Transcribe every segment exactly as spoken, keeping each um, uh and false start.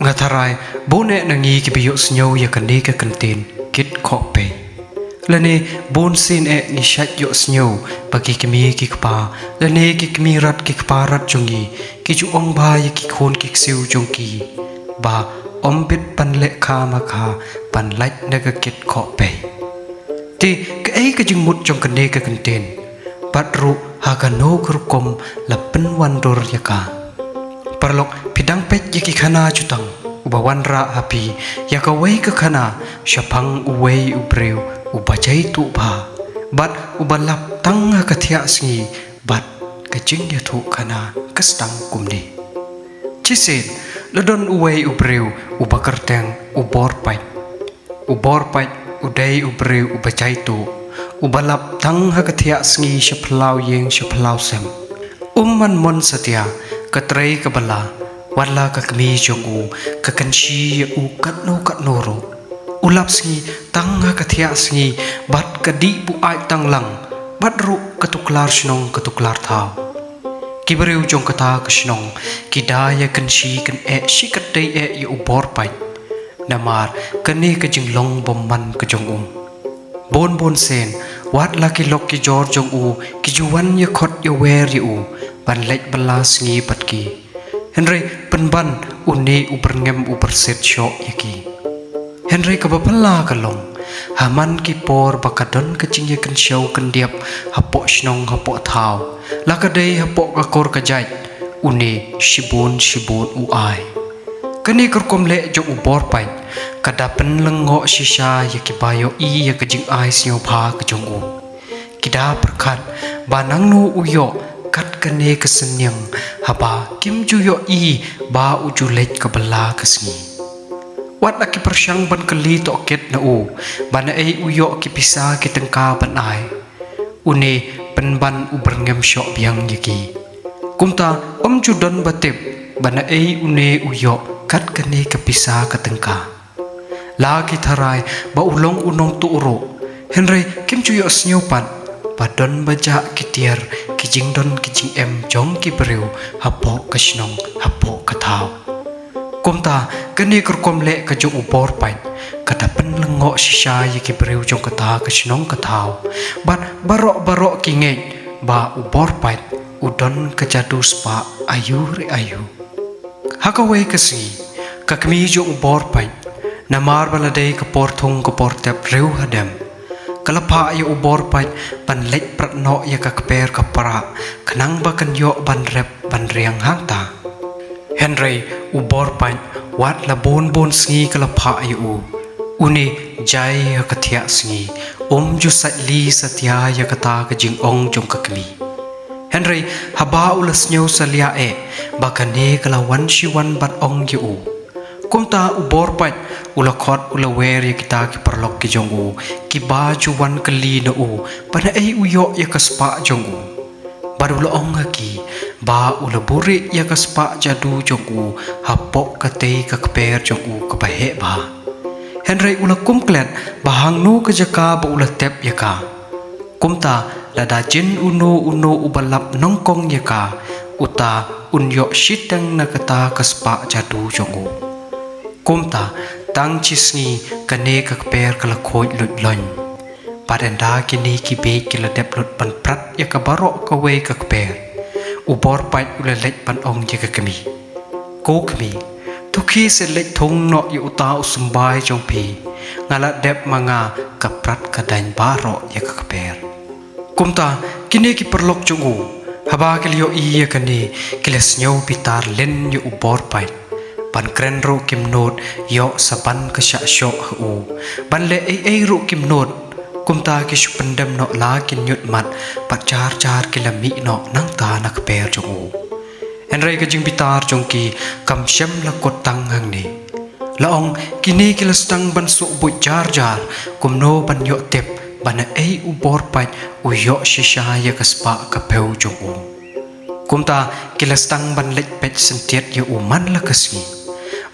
Nga tharai bun eh na ngi kiba ïohsngew ïa kane ka kyntien kit khoh pei. Lane bun sien eh ngi shait ïohsngew ba ki kmie ki kpa lane ki kmie rat ki kpa rat jong ngi ki ju ong bha ïa ki khun ki ksiew jong ki ba ym bit ban leh kha ma kha ban lait na ka kit khoh pei. Te kaei ka jingmut jong kane ka kyntien? Bad ruh ha kano ka rukom la pynwandur ïa ka? Paralok, phi dang peit ïa ki khana jutang, uba wanrah ha phi ïa kawei ka khana shaphang uwei u briew uba jaituh bha bad uba lap tang ha ka thiah sngi bad ka jingïathuh khana ka sdang kumne. Shisien la don uwei u briew uba kyrteng u Bor Pait. U Bor Pait u dei u briew uba jaituh, uba lap tang ha ka thiah sngi sha phyllaw ïing sha phyllaw sem. Um man mon satia ka trei ka bala, wat la ka kmie jong u ka kynshi ïa u katno katno ruh. U lap sngi tang ha ka thiah sngi bad ka dih buaid tang lang, bad ruh ka tuklar shnong ka tuklar thaw. Ki briew jong kata ka shnong ki da ïa kynshi kyneh shi katdei eh ïa u Bor Pait. Namar kane ka jinglong bymman ka jong u. Bun bun sien wat la ki lok ki jor jong u ki ju wan ïa khot ïa wer ïa u ban leit bylla sngi bad ki. Hynrei pynban une u byrngem u byrsit shoh ïa ki. Hynrei kaba phylla ka long, ha man ki por ba ka don ka jingïakynshew kyndiap hapoh shnong hapoh thaw, la ka dei hapoh ka kur ka jait, une shibun shibun u ai. Kane ka rukom leh jong u Bor Pait ka da pynlyngngoh shisha ïa kiba ïohi ïa ka jingai sngewbha ka jong u. Ki da pyrkhat ba nangno u ïoh kat kane ka synñiang haba kim ju ïohi ba u ju leit ka bylla ka sngi. Wat la ki pyrshang ban kylli tohkit na u ba naei u ïoh ki pisa ki tyngka ban ai, une pynban u byrngem shoh biang ïa ki. Kumta um ju don ba tip ba naei une u ïoh kat kane ka pisa ka tyngka. La ki tharai ba u long u nongtuh ruh, hynrei kim ju ïohsngew pat ba don ba jah ki tiar ki jingdon ki jingem jong ki briew hapoh ka shnong hapoh ka thaw. Kumta kane ka rukom leh ka jong u Bor Pait ka da pynlyngngoh shisha ïa ki briew jong kata ka shnong ka thaw, bad baroh baroh ki ngeit ba u Bor Pait u don ka jadu spah aiu re aiu. Ha kawei ka sngi ka kmie jong u Bor Pait, namar ba la dei ka por thung ka por tep riew hadem, ka la phah ïa u Bor Pait ban leit prat noh ïa ka kper ka prah khnang ba kan ïoh ban rep ban riang hangta. Hynrei u Bor Pait wat la bun bun sngi ka la phah ïa u, une jai ha ka thiah sngi, um ju sait lei satia ïa kata ka jingong jong ka kmie. Hynrei haba u la sngew salia eh ba kane ka la wan shi wan bad ong ïa u. Kumta u Bor Pait u la khot u la wer ïa kita ki paralok ki jong u kiba ju wan kylli na u ba naei u ïoh ïa ka spah jong u. Bad u la ong ha ki ba u la buhrieh ïa ka spah jadu jong u hapoh katei ka kper jong u kaba heh bha. Hynrei u la kum klet ba hangno ka jaka ba u la tep ïa ka. Kumta lada jin uno uno uba lap nyngkong ïa ka, uta un ïoh shiteng na kata ka spah jadu jong u. Kumta tang shi sngi kane ka kper ka la khuid luid loin. Bad ynda kine ki bieit ki la dep lut ban prat ïa ka baroh kawei ka kper, u Bor Pait u la leit ban ong ïa ka kmie, "Ko kmie, to khie sa leit thung noh ïa uta u symbai jong phi, nga la dep ma nga ka prat ka daiñ baroh ïa ka kper." Kumta kine ki paralok jong u, haba ki la ïohi ïa kane, ki la sngew bitar lyngngoh ïa u Bor Pait. Ban kren ruh kim nud ïoh sa ban ka shah shoh ha u, ban leh ei ei ruh kim nud. Kumta ki shu pyndem noh la ki ñiutmat bad jar jar ki la mih noh nangta na kper jong u. Hynrei ka jingbitar jong ki kam shym la kut tang hangne. La ong kine ki la sdang ban suk buit jar jar kumno ban ïoh tip ba naei u Bor Pait u ïoh shisha ïa ka spah ka phew jong u. Kumta ki la sdang ban leit peit syntiat ïa u man la ka sngi.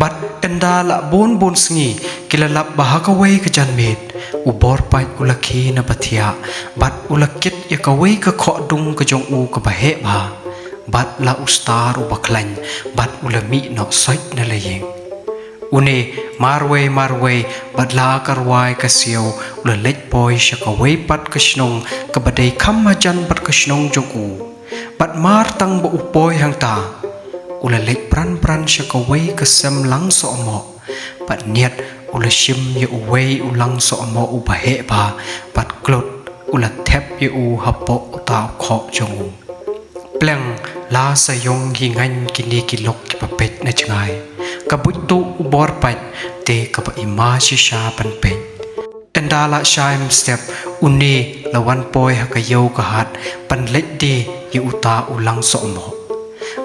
Bad ynda la bun bun sngi ki la lap ba ha kawei ka janmiet u Bor Pait u la khie na ba thiah bad u la kit ïa kawei ka khoh dung ka jong u kaba heh bha. Bad la u star uba khlaiñ bad u la mih noh sait na la ïing. Une marwei marwei bad la ka rwai ka siaw u la leit poi sha kawei pat ka shnong kaba dei kham hajan bad ka shnong jong u. Bad mar tang ba u poi hangta u la leit pran pran sha kawei ka sem lang sohmoh. Bad niat u la shim ïa uwei u lang sohmoh uba heh bha bad klut u la thep ïa u hapoh uta u khoh jong u. Pleng la sa ïong hi ngaiñ kine ki lok kiba peit na jngai. Ka buit tuh u bor pait te kaba i ma shisha ban peit. Ynda la shai mynstep une la wan poi ha ka ïew ka hat ban leit die ïa uta u lang sohmoh.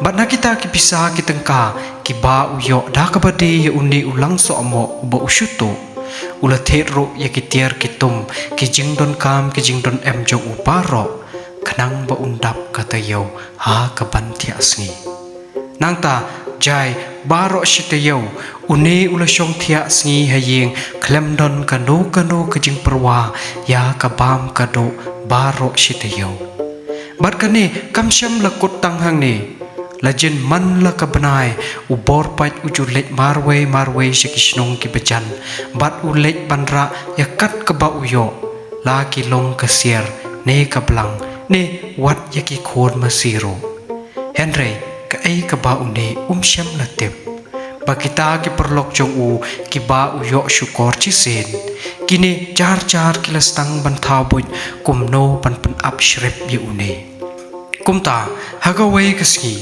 Bad na kita ki pisa ki tyngka kiba u ïoh da kaba die ïa une u lang sohmoh uba u shu tuh, u la thied ruh ïa ki tiar ki tum ki jingdonkam ki jingdonem jong u baroh khnang ba un dap ka taïew ha ka ban thiah sngi. Nangta jai baroh shi taïew une u la shong thiah sngi ha ïing khlem don kano kano ka jingpyrwa ïa ka bam ka duh baroh shi taïew. Bad kane kam shym la kut tang hangne. La jin man la ka bnai u bor pait u ju leit marwei marwei sha ki shnong kiba jan bad u leit ban rah ïa kat kaba u ïoh, la ki long ka siar ne ka blang ne wat ïa ki khun masi ruh. Hynrei kaei kaba une um shym la tip ba kita ki paralok jong u kiba u ïoh shukor shisien, kine jar jar ki la sdang ban thaw buit kumno ban pynap shrip ïa une. Kumta ha kawei ka sngi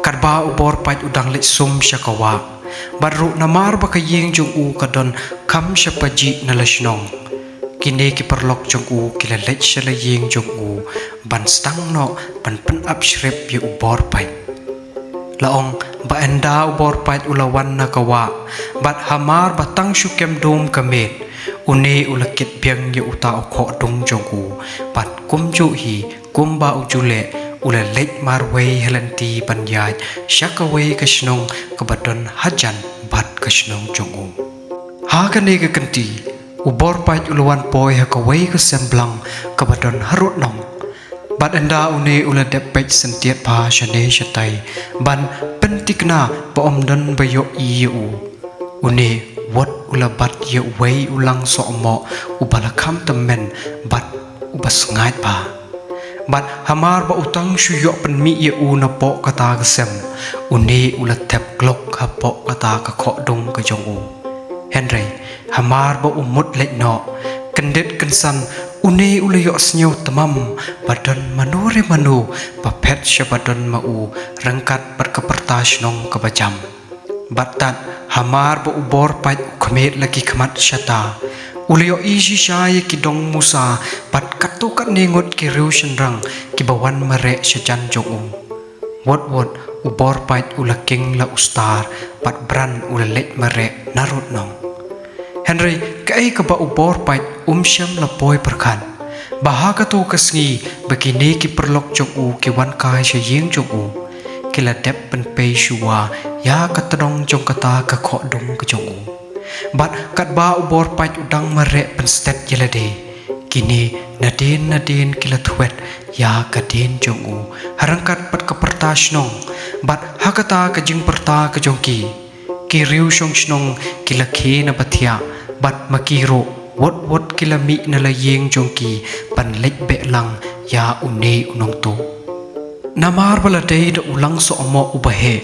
katba u bor pait u dang leit sum sha ka wah bad ruh namar ba ka ïing jong u ka don kham sha pajih na la shnong, kine ki paralok jong u ki la leit sha la ïing jong u ban sdang noh ban pynap shrip ïa u bor pait. La ong ba ynda u bor pait u la wan na ka wah bad hamar ba tang shu kem dum ka miet, une u la kit biang ïa uta u khoh dung jong u bad kumjuh hi kumba u ju leh u la leit marwei ha lynti ban ïaid sha kawei ka shnong kaba don hajan bad ka shnong jong u. Ha kane ka kynti u bor pait u la wan poi ha kawei ka sem blang kaba don harud nong. Bad ynda une u la dep peit syntiat bha shane shatai ban pynthikna ba ym don ba ïohi ïa u, une wat u la bat ïa uwei u lang sohmoh uba la kham tymmen bad uba sngaid bha. Bad hamar ba u tang shu ïoh pynmih ïa u napoh kata ka sem, une u la thep glok hapoh kata ka khoh dung ka jong u. Hynrei hamar ba u mut leit noh, kyndit kynsan une u la ïohsngew tymmen ba don mano re mano ba phet sha ba don ma u ryngkat bad ka pyrta shnong kaba jam. Bad tad hamar ba u bor pait u khmih la ki khmat shata, u la ïohi shisha ïa ki dong musa bad katto katne ngut ki riew shynrang kiba wan mareh shajan jong u. Wot wot u bor pait u la king la u star bad bran u la leit mareh narud nong. Hynrei kaei kaba u bor pait um shym la poi pyrkhat ba ha kato ka sngi ba kine ki paralok jong u ki wan kai sha ïing jong u, ki la dep pynpei shuwa ïa ka tdong jong kata ka khoh dung ka jong u. Bad katba u bor pait u dang mareh pynstet ïa lade, kine nadien nadien ki la thwet ïa ka dien jong u ha ryngkat bad ka pyrta shnong. Bad ha kata ka jingpyrta ka jong ki, ki riew shong shnong ki la khie na ba thiah bad ma ki ruh wot wot ki la mih na la ïing jong ki ban leit beh lang ïa une u nongtuh. Namar ba la dei da u lang sohmoh uba heh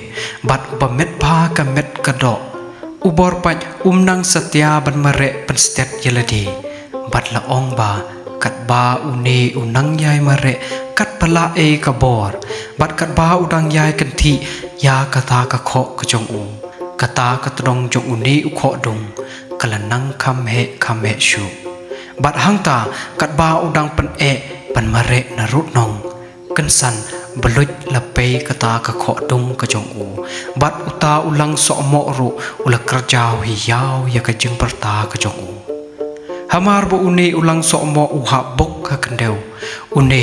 bad uba met bha ka met ka doh, u bor pait um nang satia ban mareh pynstet ïa lade. Bad la ong ba katba une u nang ïai mareh katba la ei ka bor bad katba u dang ïai kynthih ïa kata ka khoh ka jong u, kata ka tdong jong une u khoh dung ka la nang kham heh kham heh shuh. Bad hangta katba u dang pyneh ban mareh narud nong, kynsan bluit la pei kata ka khoh dung ka jong u bad uta u lang sohmoh ruh u la kyrjaw hi ïaw ïa ka jingpyrta ka jong u. Hamar ba une u lang sohmoh u hap bok ha khyndew, une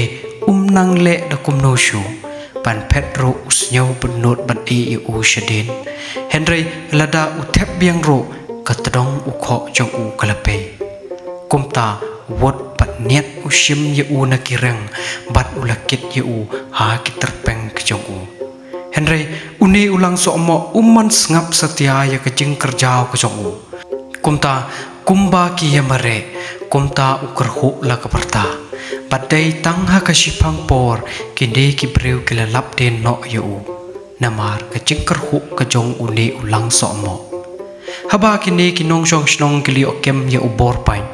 um nang leh da kumno shuh ban phet ruh u sngew bynnud ban ïeh ïa u shadien. Hynrei lada u thep biang ruh ka tdong u khoh jong u ka la pei. Kumta wot bad niat u shim ïa u na ki reng bad u la kit ïa u ha ki tyrpeng ka jong u. Hynrei une u Langsohmoh um man sngap satia ïa ka jingkyrjaw ka jong u. Kumta, kumba ki ïamareh, kumta u kyrhuh la ka pyrta. Bad dei tang ha ka shiphang por kine ki briew ki la lap dien noh ïa u, namar ka jingkyrhuh ka jong une u Langsohmoh. Haba kine ki nongshong shnong ki la ïoh kem ïa u bor paid,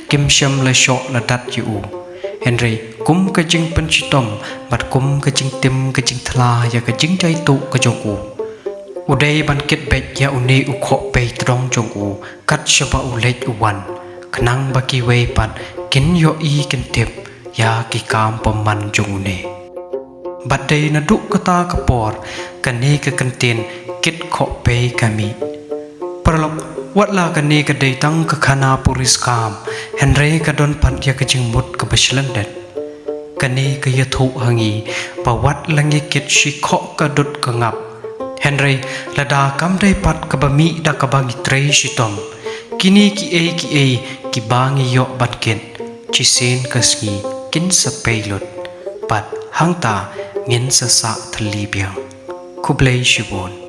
kim shym la shoh la dat ïa u. Hynrei kum ka jingpynshitom bad kum ka jingtim ka jingthla ïa ka jingjaituh ka jong u, u dei ban kit beit ïa une u khohpei tdong jong u kat shaba u leit u wan, khnang ba kiwei pat kin ïohi kin tip ïa ki kam bymman jong une. Bad dei naduh kata ka por kane ka kyntien kit khohpei ka mih. Paralok, wat la kane ka dei tang ka khana puri skam, hynrei ka don pat ïa ka jingmut kaba shlyndet. Kane ka ïathuh ha ngi ba wat la ngi kit shi khoh ka dud ka ngap, hynrei lada kam dei pat kaba mih da kaba ngi trei shitom, kine kiei kiei kiba ngi ïoh ban kit, shisien ka sngi kin sa pei lut, bad hangta ngin sa sah thylli biang. Khublei shibun.